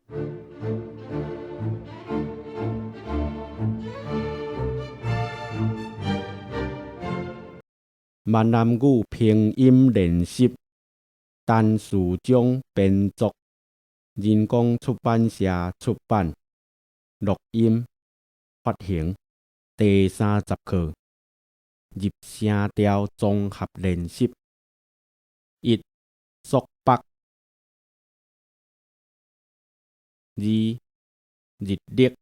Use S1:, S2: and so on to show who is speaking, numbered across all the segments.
S1: 閩南語拼音練習，陳士中編作，人工出版社出版，錄音發行。第三十課，入聲調綜合練習。一、束縛；二、日曆；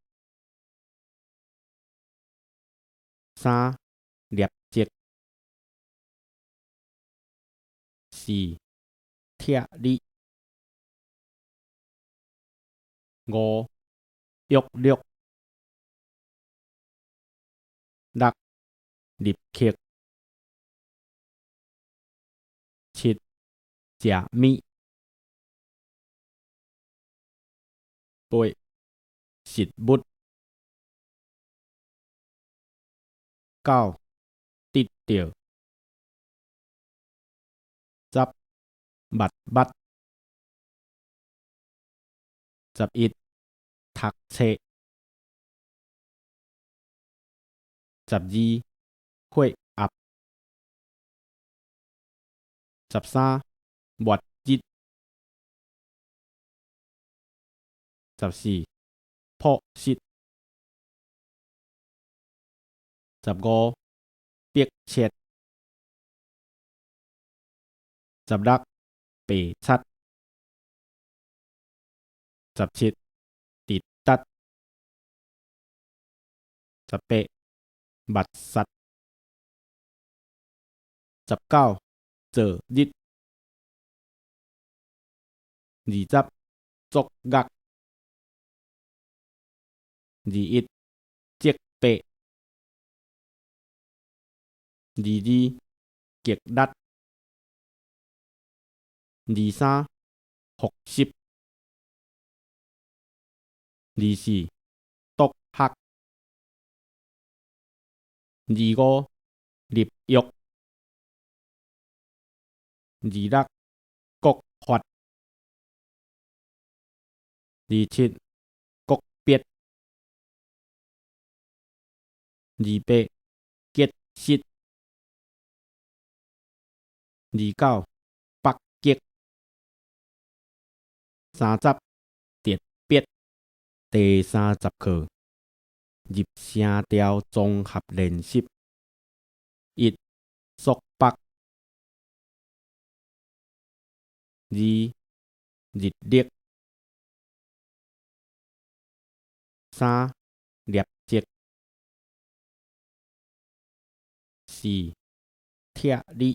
S1: 三、粒即；四、拆你；五、約略；六、入客；七、食物；八、食物；九、得著；十、捌捌；11、讀冊；12、血壓；13、末日；14、朴實；15、迫切；16、白賊；17、直達；18、密實；19、做日；20、作樂；21、責備；22、極力；23、復習；24、獨學；25、入獄；26、國法；27、國別；28、結實；29、北極；30、特別。第三十課，入聲調綜合練習。一、束縛；二、日曆；三、粒即；四、拆你；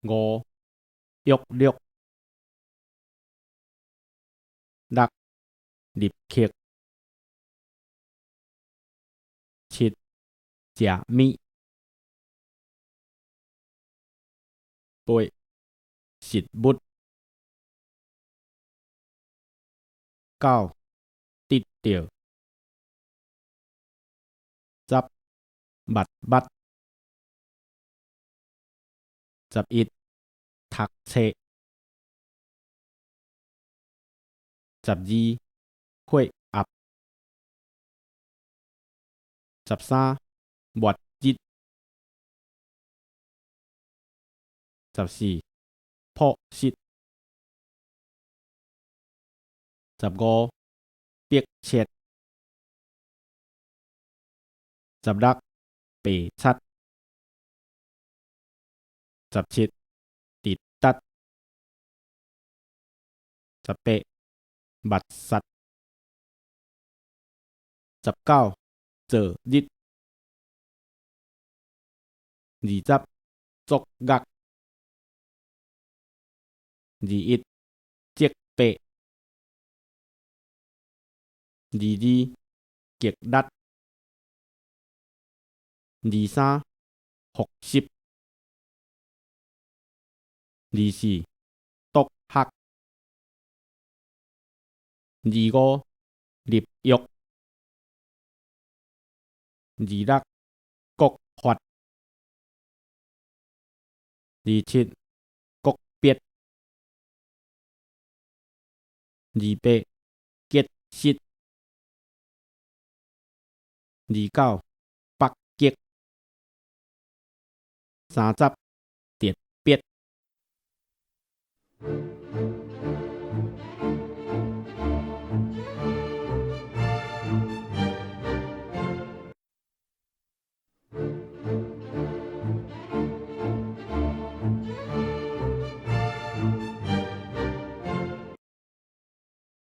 S1: 五、約略；六、入客；七、食物；八、食物；九、得著；十、捌捌；11、讀冊；12、血壓；13、末日；14、朴實；15、迫切；16、白賊；17、直達；18、密實；19、做日；20、作樂；21、責備；22、極力；23、復習；24、獨學；25、入獄；26、國法；27、國別。28，結實。29，北極。30，特別。